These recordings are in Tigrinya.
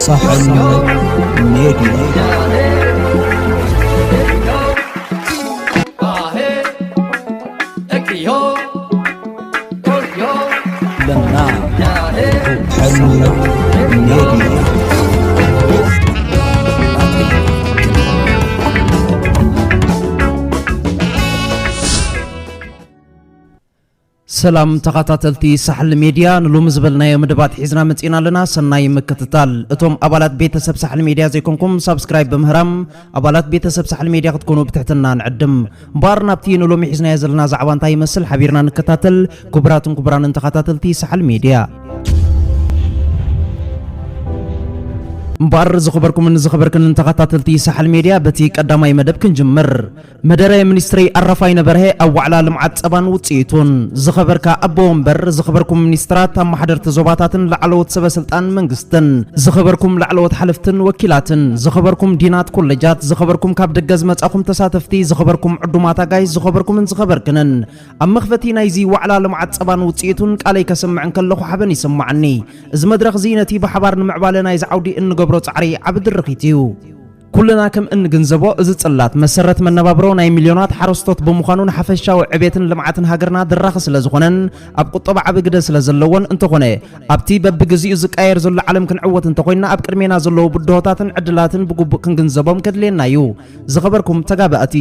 ሳሕል ሜድያ። ለና ሳሕል ሜድያ። ሰላም ተኸታተልቲ ሳሕል ሜድያ፣ ንሎሚ ዝበልናዮ መደባት ሒዝና መጺእና ኣለና። ሰናይ ምክትታል። እቶም ኣባላት ቤተሰብ ሳሕል ሜድያ ዘይኮንኩም፣ ሳብስክራይብ ብምህራም ኣባላት ቤተሰብ ሳሕል ሜድያ ክትኮኑ ብትሕትና ንዕድም። እምበኣር፣ ናብቲ ንሎሚ ሒዝናዮ ዘለና ዛዕባ እንታይ ይመስል ሓቢርና ንከታተል። ክቡራትን ክቡራንን ተኸታተልቲ ሳሕል ሜድያ፣ እምበኣር ዝኸበርኩምን ዝኸበርክንን ተኸታተልቲ ሳሕል ሜድያ፣ በቲ ቀዳማይ መደብ ክንጅምር። መደረ ሚኒስትሪ ኣራፋይነ በርሀ ኣብ ዋዕላ ልምዓት ጸባን ውጽኢቱን። ዝኸበርካ ኣቦ ወንበር፣ ዝኸበርኩም ሚኒስትራት፣ ኣመሓደርቲ ዞባታትን ላዕለዎት ሰበ ስልጣን መንግስትን፣ ዝኸበርኩም ላዕለዎት ሓለፍትን ወኪላትን፣ ዝኸበርኩም ዲናት ኮሌጃት፣ ዝኸበርኩም ካብ ደገ ዝመጻኹም ተሳተፍቲ፣ ዝኸበርኩም ዕዱማት ኣጋይሽ፣ ዝኸበርኩምን ዝኸበርክንን፣ ኣብ መኽፈቲ ናይዚ ዋዕላ ልምዓት ጸባን ውጽኢቱን ቃለይ ከስምዕ እንከለኹ ሓበን ይስምዓኒ። እዚ መድረኽ እዚ ነቲ ብሓባር ንምዕባለ ናይዚ ዓውዲ እንገብሮ ጻዕሪ ዓቢ ድርኺት እዩ። ኩልና ከም እንግንዘቦ፣ እዚ ጽላት መሰረት መነባብሮ ናይ ሚልዮናት ሓረስቶት ብምዃኑ፣ ንሓፈሻዊ ዕቤትን ልምዓትን ሃገርና ድራኺ ስለ ዝኾነን ኣብ ቁጠባ ዓቢ ግደ ስለ ዘለዎን፣ እንተኾነ ኣብቲ በብግዜኡ ዝቀያየር ዘሎ ዓለም ክንዕወት እንተኾይንና፣ ኣብ ቅድሜና ዘለዉ ብድሆታትን ዕድላትን ብግቡእ ክንግንዘቦም ከድልየና እዩ። ዝኸበርኩም ተጋባእቲ፣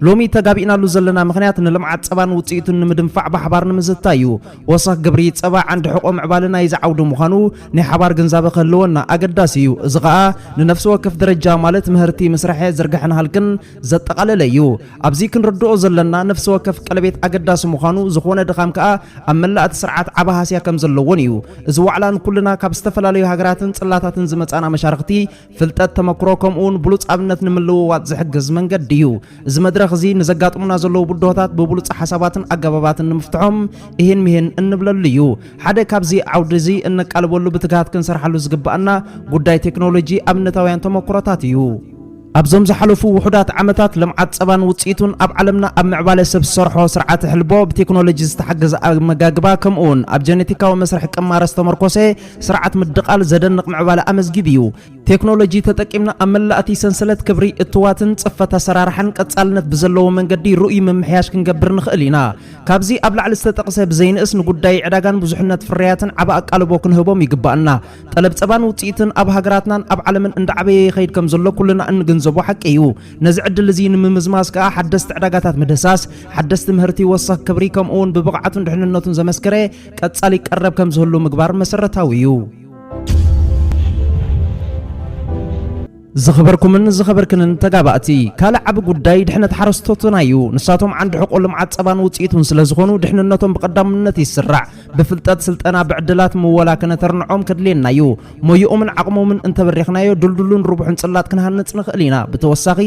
ሎሚ ተጋቢእናሉ ዘለና ምኽንያት ንልምዓት ጸባን ውጽኢቱን ንምድንፋዕ ብሓባር ንምዝታይ እዩ። ወሰኽ ግብሪ ጸባ ዓንዲ ሕቖ ምዕባለ ናይዚ ዓውዲ ምዃኑ ናይ ሓባር ግንዛበ ክህልወና ኣገዳሲ እዩ። እዚ ኸኣ ንነፍሲ ወከፍ ደረጃ፣ ማለት ምህርቲ፣ ምስርሐ፣ ዝርግሐን ሃልክን ዘጠቓለለ እዩ። ኣብዚ ክንርድኦ ዘለና፣ ነፍሲ ወከፍ ቀለቤት ኣገዳሲ ምዃኑ፣ ዝኾነ ድኻም ከኣ ኣብ መላእ እቲ ስርዓት ዓቢ ሃስያ ከም ዘለዎን እዩ። እዚ ዋዕላ ንኩልና ካብ ዝተፈላለዩ ሃገራትን ጽላታትን ዝመጻና መሻርኽቲ ፍልጠት፣ ተመክሮ፣ ከምኡውን ብሉጽ ኣብነት ንምልውዋጥ ዝሕግዝ መንገዲ እዩ። እዚ መድረኽ እዚ ንዘጋጥሙና ዘለዉ ብድሆታት ብብሉጽ ሓሳባትን ኣገባባትን ንምፍትሖም እሂን ምሂን እንብለሉ እዩ። ሓደ ካብዚ ዓውዲ እዚ እነቃልበሉ ብትግሃት ክንሰርሓሉ ዝግብኣና ጉዳይ ቴክኖሎጂ ኣብነታውያን ተመክሮታት እዩ። ኣብዞም ዝሓለፉ ውሑዳት ዓመታት ልምዓት ጸባን ውጽኢቱን ኣብ ዓለምና ኣብ ምዕባለ ሰብ ዝሰርሖ ስርዓተ ሕልቦ ብቴክኖሎጂ ዝተሓገዘ ኣመጋግባ ከምኡውን ኣብ ጀነቲካዊ መስርሕ ቅማረ ዝተመርኮሰ ስርዓት ምድቓል ዘደንቕ ምዕባለ ኣመዝጊቡ እዩ። ቴክኖሎጂ ተጠቂምና ኣብ መላእ እቲ ሰንሰለት ክብሪ እትዋትን ጽፈት ኣሰራርሓን ቀጻልነት ብዘለዎ መንገዲ ርኡይ ምምሕያሽ ክንገብር ንኽእል ኢና። ካብዚ ኣብ ላዕሊ ዝተጠቕሰ ብዘይንእስ ንጉዳይ ዕዳጋን ብዙሕነት ፍርያትን ዓቢ ኣቃልቦ ክንህቦም ይግባኣና። ጠለብ ጸባን ውጽኢትን ኣብ ሃገራትናን ኣብ ዓለምን እንዳዓበየ ይኸይድ ከም ዘሎ ኩልና እንግንዘቦ ሓቂ እዩ። ነዚ ዕድል እዚ ንምምዝማዝ ከኣ ሓደስቲ ዕዳጋታት ምድህሳስ፣ ሓደስቲ ምህርቲ ወሰኽ ክብሪ ከምኡውን ብብቕዓቱን ድሕንነቱን ዘመስከረ ቀጻሊ ቀረብ ከም ዝህሉ ምግባር መሰረታዊ እዩ። ዝኸበርኩምን ዝኸበርክንን ተጋባእቲ፣ ካልእ ዓቢ ጉዳይ ድሕነት ሓረስቶትና እዩ። ንሳቶም ዓንዲ ሕቆ ልምዓት ጸባን ውጽኢቱን ስለ ዝኾኑ፣ ድሕንነቶም ብቐዳምነት ይስራዕ። ብፍልጠት፣ ስልጠና፣ ብዕድላት ምወላ ከነተርንዖም ከድልየና እዩ። ሞይኦምን ዓቕሞምን እንተበሪኽናዮ፣ ድልዱልን ርቡሕን ጽላት ክንሃንጽ ንኽእል ኢና። ብተወሳኺ፣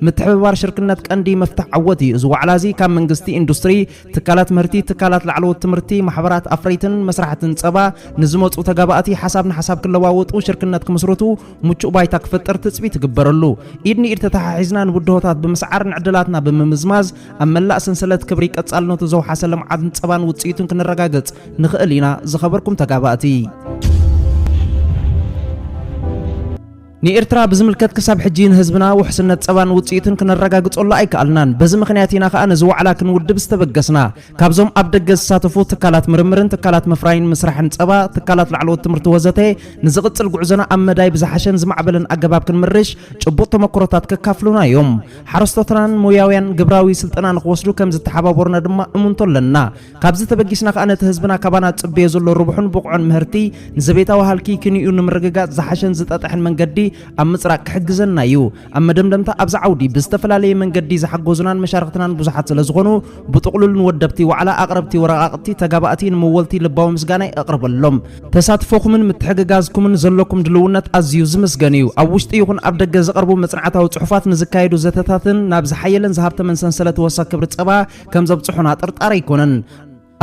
ምትሕብባር ሽርክነት ቀንዲ መፍትሕ ዓወት እዩ። እዚ ዋዕላ እዚ ካብ መንግስቲ፣ ኢንዱስትሪ፣ ትካላት ምህርቲ፣ ትካላት ላዕለዎት ትምህርቲ፣ ማሕበራት ኣፍረይትን መስራሕትን ጸባ ንዝመጹ ተጋባእቲ ሓሳብ ንሓሳብ ክለዋወጡ፣ ሽርክነት ክምስርቱ ምቹእ ባይታ ክፈጥር ትጽቢት ይግበረሉ። ኢድ ንኢድ ተተሓሒዝና ንብድሆታት ብምስዓር ንዕድላትና ብምምዝማዝ ኣብ መላእ ሰንሰለት ክብሪ ቀጻልነቱ ዘውሓሰ ልምዓትን ጸባን ውጽኢቱን ክንረጋገጽ ንኽእል ኢና። ዝኸበርኩም ተጋባእቲ፣ ንኤርትራ ብዝምልከት ክሳብ ሕጂ ንህዝብና ውሕስነት ጸባን ውጽኢቱን ክነረጋግጸሉ ኣይከኣልናን። በዚ ምኽንያት ኢና ከኣ ነዚ ዋዕላ ክንውድብ ዝተበገስና። ካብዞም ኣብ ደገ ዝሳተፉ ትካላት ምርምርን ትካላት ምፍራይን ምስራሕን ጸባ፣ ትካላት ላዕለዎት ትምህርቲ ወዘተ፣ ንዝቕጽል ጉዕዞና ኣብ መዳይ ብዝሓሸን ዝማዕበለን ኣገባብ ክንምርሽ ጭቡጥ ተመክሮታት ከካፍሉና እዮም። ሓረስቶትናን ሞያውያን ግብራዊ ስልጠና ንኽወስዱ ከም ዝተሓባበሩና ድማ እምንቶ ኣለና። ካብዚ ተበጊስና ከኣ ነቲ ህዝብና ካባና ዝጽበዮ ዘሎ ርቡሕን ብቑዕን ምህርቲ ንዘቤታዊ ሃልኪ ክንዩ ንምርግጋጽ ዝሓሸን ዝጠጥሐን መንገዲ ኣብ ምጽራግ ክሕግዘና እዩ። ኣብ መደምደምታ ኣብዚ ዓውዲ ብዝተፈላለየ መንገዲ ዝሓገዙናን መሻርኽትናን ብዙሓት ስለ ዝኾኑ ብጥቕሉል ንወደብቲ ዋዕላ፣ ኣቕረብቲ ወረቓቕቲ፣ ተጋባእቲ፣ ንመወልቲ ልባዊ ምስጋናይ ኣቕርበሎም። ተሳትፎኹምን ምትሕግጋዝኩምን ዘለኩም ድልውነት ኣዝዩ ዝምስገን እዩ። ኣብ ውሽጢ ይኹን ኣብ ደገ ዝቐርቡ መጽናዕታዊ ጽሑፋት ንዝካየዱ ዘተታትን ናብ ዝሓየለን ዝሃብተመን ሰንሰለት ወሰኽ ክብሪ ጸባ ከም ዘብጽሑና ጥርጣረ ኣይኮነን።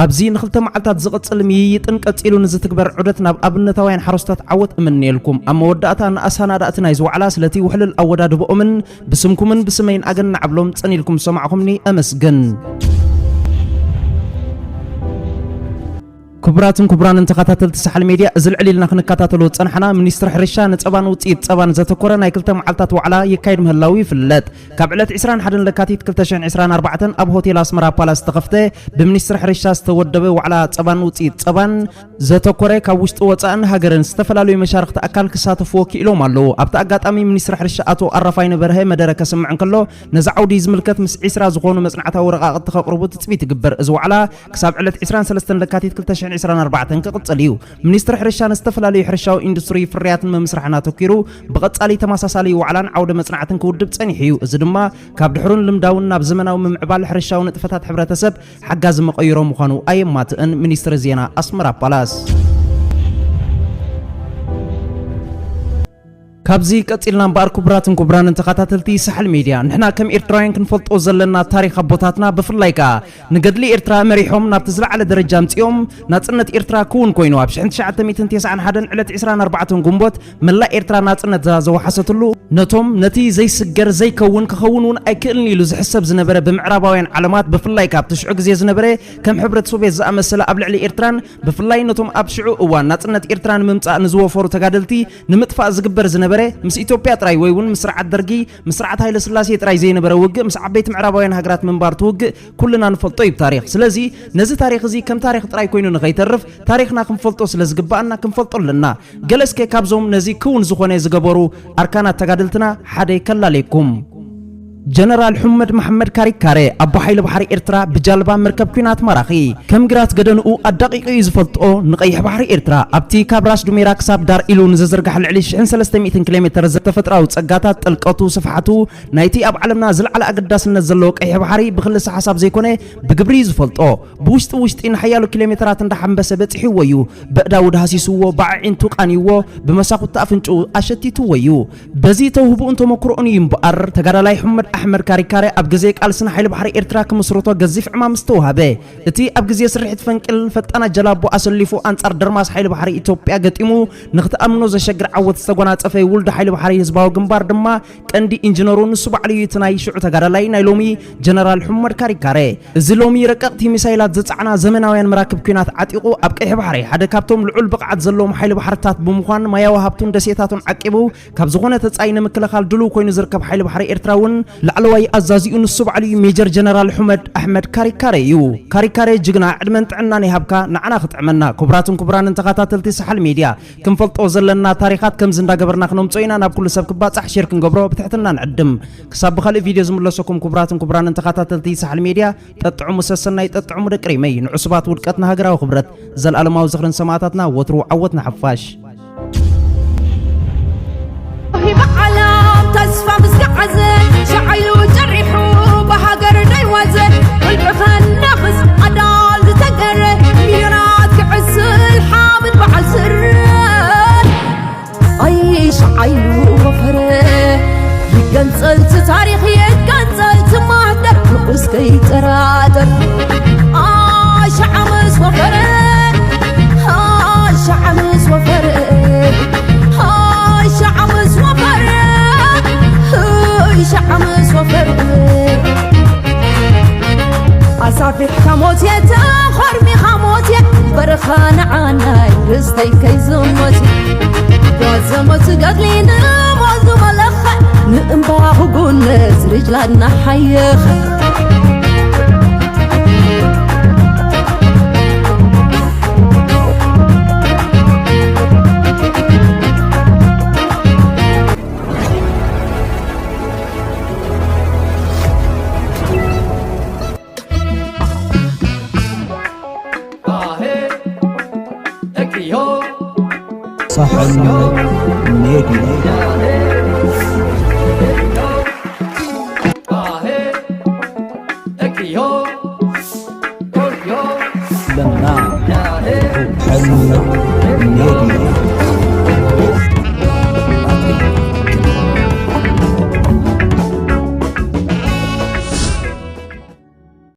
ኣብዚ ንኽልተ መዓልታት ዝቕጽል ምይይጥን ቀጺሉ ንዝትግበር ዑደት ናብ ኣብነታውያን ሓረስቶት ዓወት እምነየልኩም። ኣብ መወዳእታ ንኣሰናዳእቲ ናይዚ ዋዕላ ስለቲ ውሕልል ኣወዳድብኦምን ብስምኩምን ብስመይን ኣገናዕ እብሎም ጸኒልኩም ዝሰማዕኹምኒ ኣመስግን። ክቡራትን ክቡራንን ተኸታተልቲ ሳሕል ሜድያ፣ እዚ ልዕል ኢልና ክንከታተሎ ዝጸናሕና፣ ሚኒስትሪ ሕርሻ ንጸባን ውጽኢት ጸባን ዘተኮረ ናይ ክልተ መዓልታት ዋዕላ ይካየድ ምህላዉ ይፍለጥ። ካብ ዕለት ዕስራን ሓደን ለካቲት ክልተ ሽሕን ዕስራን ኣርባዕተን ኣብ ሆቴል ኣስመራ ፓላስ ዝተኸፍተ፣ ብሚኒስትሪ ሕርሻ ዝተወደበ ዋዕላ ጸባን ውጽኢት ጸባን ዘተኮረ፣ ካብ ውሽጢ ወጻእን ሃገርን ዝተፈላለዩ መሻርኽቲ ኣካል ክሳተፍዎ ክኢሎም ኣለዉ። ኣብቲ ኣጋጣሚ ሚኒስትሪ ሕርሻ ኣቶ ኣራፋይነ በርሀ መደረ ከስምዕ እንከሎ፣ ነዚ ዓውዲ ዝምልከት ምስ ዕስራ ዝኾኑ መጽናዕታዊ ወረቓቕቲ ከቕርቡ ትጽቢት ይግበር። እዚ ዋዕላ ክሳብ ዕለት ዕስራን ሰለስተን ለካቲት ክልተ ሽሕን ዕስራን ኣርባዕተን ክቕጽል እዩ። ሚኒስትሪ ሕርሻ ንዝተፈላለዩ ሕርሻዊ ኢንዱስትሪ ፍርያትን ምምስራሕን ኣተኲሩ ብቐጻሊ ተመሳሳሊ ዋዕላን ዓውደ መጽናዕትን ክውድብ ጸኒሑ እዩ። እዚ ድማ ካብ ድሕሩን ልምዳውን ናብ ዘመናዊ ምምዕባል ሕርሻዊ ንጥፈታት ሕብረተሰብ ሓጋዚ መቐይሮ ምዃኑ ኣየማትእን። ሚኒስትሪ ዜና ኣስመራ ፓላስ። ካብዚ ቀጺልና እምበኣር፣ ክቡራትን ክቡራንን ተኸታተልቲ ሳሕል ሜድያ፣ ንሕና ከም ኤርትራውያን ክንፈልጦ ዘለና ታሪኽ ኣቦታትና፣ ብፍላይ ከኣ ንገድሊ ኤርትራ መሪሖም ናብቲ ዝለዓለ ደረጃ ኣምጺኦም፣ ናጽነት ኤርትራ ክውን ኮይኑ፣ ኣብ ሽሕን ትሽዓተ ሚእትን ተስዓን ሓደን ዕለት ዕስራን ኣርባዕተን ግንቦት መላእ ኤርትራ ናጽነታ ዘወሓሰትሉ፣ ነቶም ነቲ ዘይስገር ዘይከውን ክኸውን እውን ኣይክእልን ኢሉ ዝሕሰብ ዝነበረ ብምዕራባውያን ዓለማት፣ ብፍላይ ካብቲ ሽዑ ግዜ ዝነበረ ከም ሕብረት ሶቬት ዝኣመሰለ ኣብ ልዕሊ ኤርትራን ብፍላይ ነቶም ኣብ ሽዑ እዋን ናጽነት ኤርትራ ንምምጻእ ንዝወፈሩ ተጋደልቲ ንምጥፋእ ዝግበር ዝነበረ፣ ምስ ኢትዮጵያ ጥራይ ወይ እውን ምስ ስርዓት ደርጊ፣ ምስ ስርዓት ሃይለ ስላሴ ጥራይ ዘይነበረ ውግእ፣ ምስ ዓበይቲ ምዕራባውያን ሃገራት ምንባር እቲ ውግእ ኩልና ንፈልጦ እዩ ብታሪኽ። ስለዚ ነዚ ታሪኽ እዚ ከም ታሪኽ ጥራይ ኮይኑ ንኸይተርፍ፣ ታሪኽና ክንፈልጦ ስለ ዝግባኣና ክንፈልጦ ኣለና። ገለ እስከ ካብዞም ነዚ ክውን ዝኾነ ዝገበሩ ኣርካናት ተጋደልትና ሓደ ከላለየኩም። ጀነራል ሑመድ መሓመድ ካሪካረ፣ ኣቦ ሓይሊ ባሕሪ ኤርትራ፣ ብጃልባ መርከብ ኲናት ማራኺ፣ ከም ግራት ገደንኡ ኣዳቂቑ እዩ ዝፈልጦ። ንቀይሕ ባሕሪ ኤርትራ፣ ኣብቲ ካብ ራስ ዱሜራ ክሳብ ዳር ኢሉ ንዝዝርጋሕ ልዕሊ ሽሕን ሰለስተ ሚእትን ኪሎ ሜተር ተፈጥሮኣዊ ጸጋታት፣ ጥልቀቱ፣ ስፍሓቱ፣ ናይቲ ኣብ ዓለምና ዝለዓለ ኣገዳስነት ዘለዎ ቀይሕ ባሕሪ ብክልሰ ሓሳብ ዘይኮነ ብግብሪ እዩ ዝፈልጦ። ብውሽጢ ውሽጢ ንሓያሎ ኪሎ ሜተራት እንዳሓንበሰ በጺሕዎ እዩ። በእዳዉ ዳህሲስዎ፣ ብኣዒንቱ ቃንይዎ፣ ብመሳኹቲ ኣፍንጭኡ ኣሸቲትዎ እዩ። በዚ ተውህቦኡን ተመክሮኡን እዩ እምበኣር፣ ተጋዳላይ ሑመድ ኣሕመድ ካሪካረ ኣብ ግዜ ቃልሲ ንሓይሊ ባሕሪ ኤርትራ ክምስርቶ ገዚፍ ዕማም ዝተዋህበ፣ እቲ ኣብ ግዜ ስርሒት ፈንቅል ፈጣናት ጀላቡ ኣሰሊፉ ኣንጻር ደርማስ ሓይሊ ባሕሪ ኢትዮጵያ ገጢሙ ንክትኣምኖ ዘሸግር ዓወት ዝተጎናጸፈ ውልዶ ሓይሊ ባሕሪ ህዝባዊ ግንባር ድማ ቀንዲ ኢንጂነሩ ንሱ ባዕሉ እዩ፣ እቲ ናይ ሽዑ ተጋዳላይ ናይ ሎሚ ጀነራል ሑመድ ካሪካረ። እዚ ሎሚ ረቀቕቲ ሚሳይላት ዝጸዓና ዘመናውያን መራክብ ኲናት ዓጢቑ ኣብ ቀይሕ ባሕሪ ሓደ ካብቶም ልዑል ብቕዓት ዘለዎም ሓይሊ ባሕርታት ብምዃን ማያዊ ሃብቱን ደሴታቱን ዓቂቡ ካብ ዝኾነ ተጻይ ንምክልኻል ድሉው ኮይኑ ዝርከብ ሓይሊ ባሕሪ ኤርትራ እውን ላዕለዋይ ኣዛዚኡ ንሱ ባዕሉ እዩ፣ ሜጀር ጀነራል ሑመድ ኣሕመድ ካሪካረ እዩ። ካሪካረ ጅግና፣ ዕድመን ጥዕናን ይሃብካ፣ ንዓና ክጥዕመና። ክቡራትን ክቡራንን ተኸታተልቲ ሳሕል ሜድያ፣ ክንፈልጦ ዘለና ታሪኻት ከምዚ እንዳገበርና ክነምጾ ኢና። ናብ ኩሉ ሰብ ክባጻሕ ሼር ክንገብሮ ብትሕትና ንዕድም። ክሳብ ብኻልእ ቪድዮ ዝምለሰኩም ክቡራትን ክቡራንን ተኸታተልቲ ሳሕል ሜድያ፣ ጠጥዑሙ ሰሰናይ፣ ጠጥዑሙ ደቂ ሪመይ። ንዕሱባት ውድቀት ንሃገራዊ ክብረት፣ ዘልኣለማዊ ዝኽርን ሰማእታትና፣ ወትሩ ዓወት ንሓፋሽ። ብዓለም ተስፋ ምስ ገዓዘ ሸዓዩ ጨሪሑ ብሃገር ደይዋዘ ውልቂ ከናኽስ ኣዳል ዝተገረ ሚልዮናት ክዕስል ሓምድ በዓል ስረ ኣይ ሸዓዩ ወፈረ ይገንጸልቲ ታሪኽ ይገንጸልቲ ማህደር ንጉስ ከይጠራጠር ኣይ ሸዓ ምስ ወፈረ ኣይ ሸዓ ምስ ወፈረ ኣይ ሸዓ ምስ ወፈረ ኣይ ሸዓ ምስ ወፈረ ኣሳፊሕካ ሞት እየ ተኾርሚኻ ሞት እየ በረኻ ንዓናይ ርስተይ ከይዝሞት እየ ጓዘሞት ገድሊ ንሞት ዝመለኸ ንእምባ ክጉነዝ ርጅላና ሓየኸ ሳሕል ሜድያ። ለና ሳሕል ሜድያ።